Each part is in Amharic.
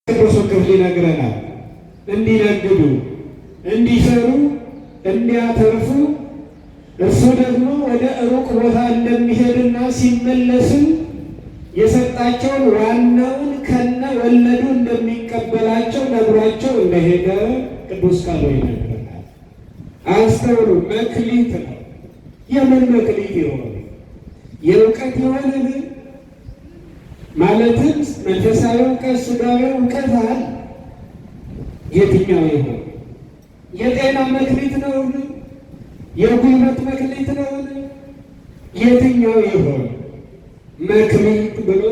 ቅዱሱ ክፍል ይነግረናል። እንዲነግዱ፣ እንዲሰሩ፣ እንዲያተርፉ እርሱ ደግሞ ወደ ሩቅ ቦታ እንደሚሄድና ሲመለስም የሰጣቸውን ዋናውን ከነ ወለዱ እንደሚቀበላቸው ነግሯቸው እንደሄደ ቅዱስ ቃሉ ይነግረናል። አስተውሉ። መክሊት ነው። የምን መክሊት ይሆን? የእውቀት ይሆንን? ማለትም መንፈሳዊ እውቀት፣ ስጋዊ እውቀት አለ። የትኛው ይሆን? የጤና መክሊት ነውን? የጉልበት መክሊት ነውን? የትኛው ይሆን? መክሊት ብሎ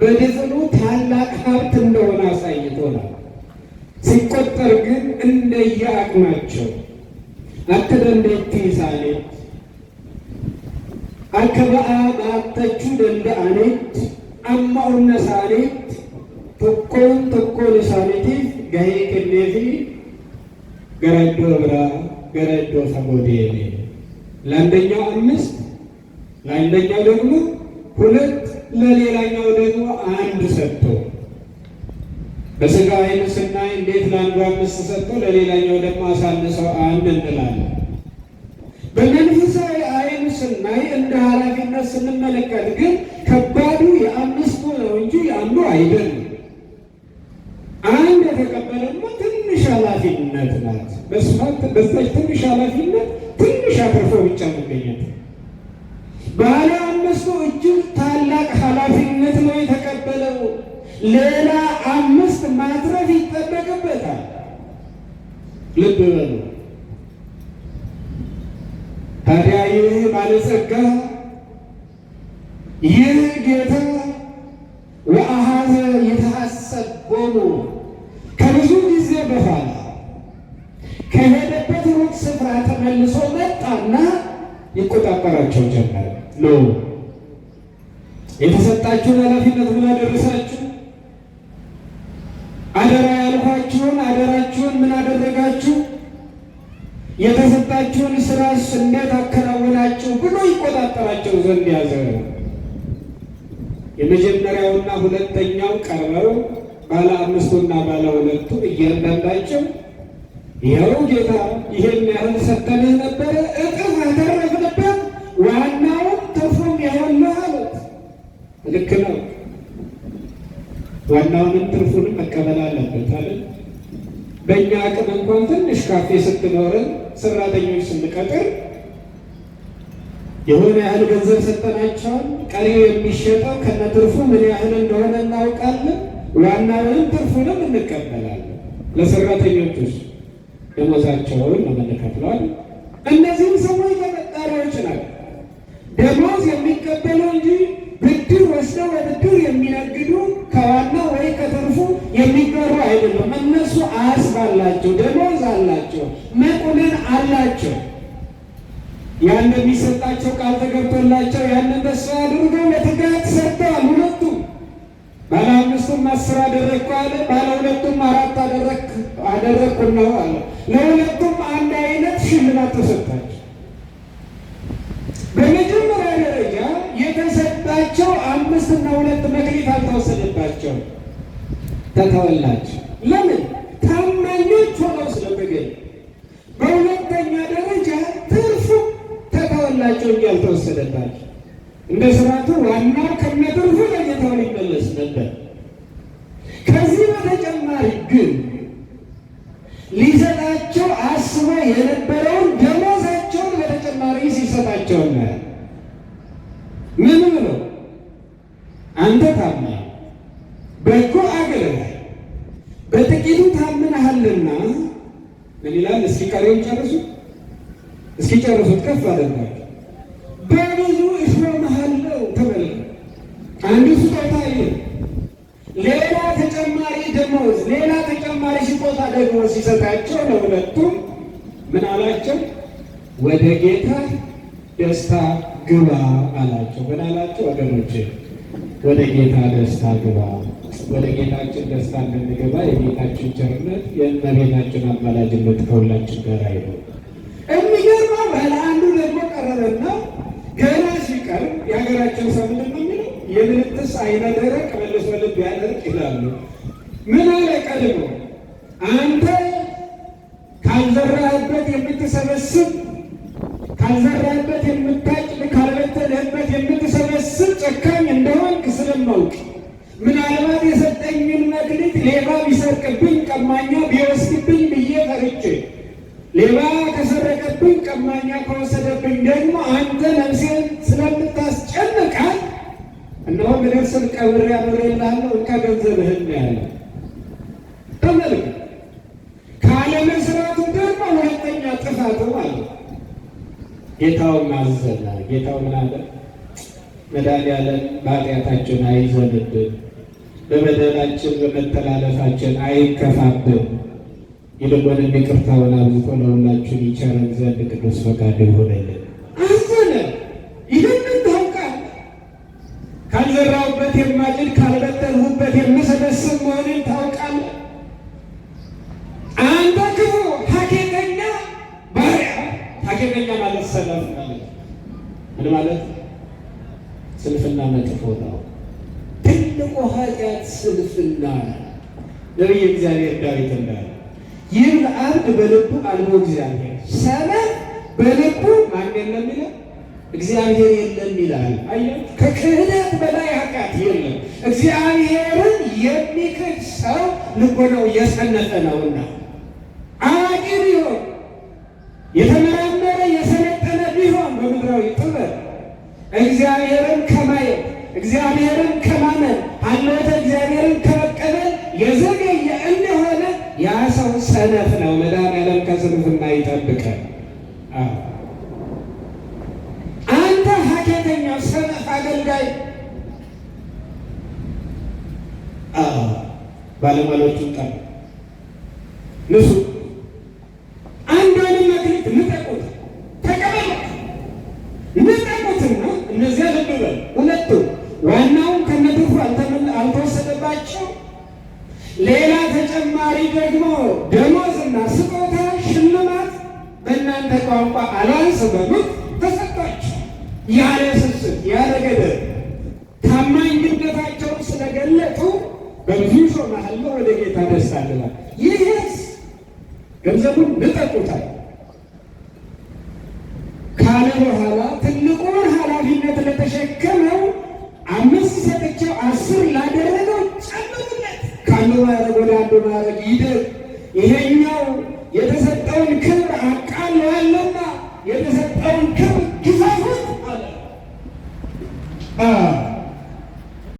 በድፍኑ ታላቅ ሀብት እንደሆነ አሳይቶናል። ሲቆጠር ግን እንደየአቅማቸው akka dandeettii isaaniitti akka ba'aa baattachuu danda'anitti amma humna isaaniitti tokkoon tokkoon isaaniitiif gahee kenneefi gara iddoo biraa gara iddoo fagoo deeme። ለአንደኛው አምስት፣ ለአንደኛው ደግሞ ሁለት፣ ለሌላኛው ደግሞ አንድ ሰጥቶ። በስጋ ዓይን ስናይ እንዴት ለአንዱ አምስት ሰጥቶ ለሌላኛው ደግሞ አሳንሰው አንድ እንላለን። በመንፈሳዊ ዓይን ስናይ እንደ ኃላፊነት ስንመለከት ግን ከባዱ የአምስቱ ነው እንጂ የአንዱ አይደለም። አንድ የተቀበለማ ትንሽ ኃላፊነት ናት። በስፋት በዛች ትንሽ ኃላፊነት ትንሽ አትርፎ ብቻ መገኘት። ባለ አምስቱ እጅግ ታላቅ ኃላፊነት ነው የተቀበለው። ሌላ አምስት ማትረፍ ይጠበቅበታል። ልብ በሉ። ታዲያ ይህ ባለጸጋ ይህ ጌታ ወአኀዘ ይትሐሰቦሙ ከብዙ ጊዜ በኋላ ከሄደበት ሩቅ ስፍራ ተመልሶ መጣና ይቆጣጠራቸው ጀመር። ሎ የተሰጣችሁን ኃላፊነት ምን አደረሳችሁ? አደራ ያልኳችሁን አደራችሁን ምን አደረጋችሁ? የተሰጣችሁን ስራስ እንዴት አከናወናችሁ? ብሎ ይቆጣጠራቸው ዘንድ ያዘ። የመጀመሪያውና ሁለተኛው ቀርበው ባለ አምስቱና ባለ ሁለቱ እያንዳንዳቸው ይኸው ጌታ ይሄን ያህል ሰተንህ ነበረ፣ እጥፍ አተረፍንበት፣ ዋናውም ትርፉም ይኸውልህ አሉት። ልክ ነው። ዋናውንም ትርፉንም መቀበል አለበት አይደል? በእኛ አቅም እንኳን ትንሽ ካፌ ስትኖረን ሰራተኞች ስንቀጥር የሆነ ያህል ገንዘብ ሰጠናቸዋል። ቀሪው የሚሸጠው ከነትርፉ ምን ያህል እንደሆነ እናውቃለን። ዋናውንም ትርፉንም እንቀበላለን። ለሰራተኞቹስ ደሞዛቸውን ነው የምንከፍለው። እነዚህም ሰዎች ተቀጣሪዎች ናቸው። ደሞዝ የሚቀበሉ እንጂ ብድር ወስደው በብድር የሚነግዱ ከዋናው ወይ ከትርፉ የሚቀሩ አይደሉም። እነሱ አስብ አላቸው፣ ደሞዝ አላቸው፣ መቁነን አላቸው። ያን የሚሰጣቸው ቃል ተገብቶላቸው ያንን ተስፋ አድርገው በትጋት ሰርተዋል። ሁለቱም ባለ አምስቱም 10 አደረግኩ አለ፣ ባለ ሁለቱም አራት አደረግኩ ነው አለ። ለሁለቱም አንድ አይነት ሽልማት ተሰጣቸው። በመጀመሪያ ደረጃ የተሰጣቸው አምስትና ሁለት መክሊት አልተወሰደባቸው፣ ተተወላቸው። ለምን? ታማኞች ሆነው ስለተገኙ። በሁለተኛ ደረጃ ትርፉ ተተወላቸው እንጂ አልተወሰደባቸው። እንደ ስርዓቱ ዋናው ከነትርፉ ለጌታው ሊመለስ ነበር። ከዚህ በተጨማሪ ግን ሊሰጣቸው አስቦ የነበረውን ደሞዛቸውን በተጨማሪ ሲሰጣቸው እናያለን። ምን ብሎ? አንተ ታማኝ በጎ አገልጋይ በጥቂቱ ታምነሃልና ምን ይላል? እስኪ ቀሪውን ጨርሱ፣ እስኪ ጨርሱት ከፍ አደርጋቸው በብዙ እሾምሃለሁ። ተመልከቱ፣ አንዱ ስጦታ ይሄ፣ ሌላ ተጨማሪ ደመወዝ፣ ሌላ ተጨማሪ ስጦታ ደግሞ ሲሰጣቸው ለሁለቱም ምን አላቸው? ወደ ጌታ ደስታ ግባ አላቸው። ምን አላቸው? ወገኖቼ ወደ ጌታ ደስታ ግባ። ወደ ጌታችን ደስታ እንድንገባ የጌታችን ቸርነት የእመቤታችን አማላጅነት ከሁላችን ጋር ይሁን። የሚገርመው ባለ አንዱ ደግሞ ቀረበና ገና ሲቀርብ የሀገራችን ሰው ምንድን ነው የሚለው? የምንትስ አይነ ደረቅ መልሶ ልብ ያደርቅ ይላሉ። ምን አለ ቀድሞ? አንተ ካልዘራህበት የምትሰበስብ፣ ካልዘራህበት የምታጭድ፣ ካልበተንህበት የምትሰበስብ ጨካኝ እንደሆንክ ስለማውቅ ምናልባት የሰጠኝን መክሊት ሌባ ቢሰርቅብኝ፣ ቀማኛ ቢወስድብኝ ብዬ ፈርቼ፣ ሌባ ከሰረቀብኝ፣ ቀማኛ ከወሰደብኝ ደግሞ አንተ ነፍሴን ስለምታስጨንቃት እነሆ ምድር ስር ቀብሬ አኖሬልሃለሁ፣ እንካ ገንዘብህን ነው ያለው። ተመልከት፣ ካለመስራቱ ደግሞ ሁለተኛ ጥፋቱ ማለት ነው። ጌታውን አዘነ። ጌታው ምን አለ? መድኃኒዓለም በኃጢአታችን አይዘንብን፣ በበደላችን በመተላለፋችን አይከፋብን፣ ይልቁንም ይቅርታውን አብዝቶ ለሁላችን ይቸረን ዘንድ ቅዱስ ፈቃዱ ይሆንልን። አዘነ። ይህንን ታውቃለህ። ካልዘራሁበት የማጭድ ካልበተንሁበት የምሰበስብ መሆንን ታውቃለህ። አንተ ክፉ ሀኬተኛ ባሪያ። ሀኬተኛ ማለት ሰነፍ ማለት ምን ማለት? ስንፍና መጥፎ ነው። ትልቁ ኃጢአት ስንፍና ነው። ነቢየ እግዚአብሔር ዳዊት እንዳለ ይህም አብድ በልቡ አልቦ እግዚአብሔር፣ ሰነፍ በልቡ ማን የለም ይላል? እግዚአብሔር የለም ይላል። አየህ፣ ከክህደት በላይ ኃጢአት የለም። እግዚአብሔርን የሚክድ ሰው ልቦናው የሰነፈ ነውና አዋቂ ቢሆን፣ የተመራመረ የሰለጠነ ቢሆን በምድራዊ ጥበብ እግዚአብሔርን ከማየት፣ እግዚአብሔርን ከማመን፣ ሀልዎተ እግዚአብሔርን ከመቀበል የዘገየ እንደሆነ ያ ሰው ሰነፍ ነው። መድኃኒዓለም ከስንፍና ይጠብቀን። አንተ ሀኬተኛ ሰነፍ አገልጋይ። ባለሟሎቹን ጠራ። ንሱ አንዷንም መክሊት ንጠቁት፣ ተቀበሉት፣ ንጠቁትና እነዚያ ልብ በል ሁለቱ ዋናውን ከነትርፉ አልተወሰደባቸው፣ ሌላ ተጨማሪ ደግሞ ደሞዝና ስጦታ ሽልማት፣ በእናንተ ቋንቋ allowance በሉት፣ ተሰጧቸው። ያለ ስስት ያለ ገደብ ታማኝነታቸውን ስለገለጡ በብዙ ሾመሃለሁ፣ ወደ ጌታ ደስታ ግባ። ይህስ ገንዘቡን ንጠቁታል ካለ በኋላ ትልቁን ኃላፊነት ለተሸከመው 5 ሰጥቼው 10 ላደረገው ጨምሩለት። ከአንዱ ማዕረግ ወደ አንዱ ማዕረግ ይደግ። ይሄኛው የተሰጠውን ክብር አቃለዋለና የተሰጠውን ክብር ግፈፉት አለ።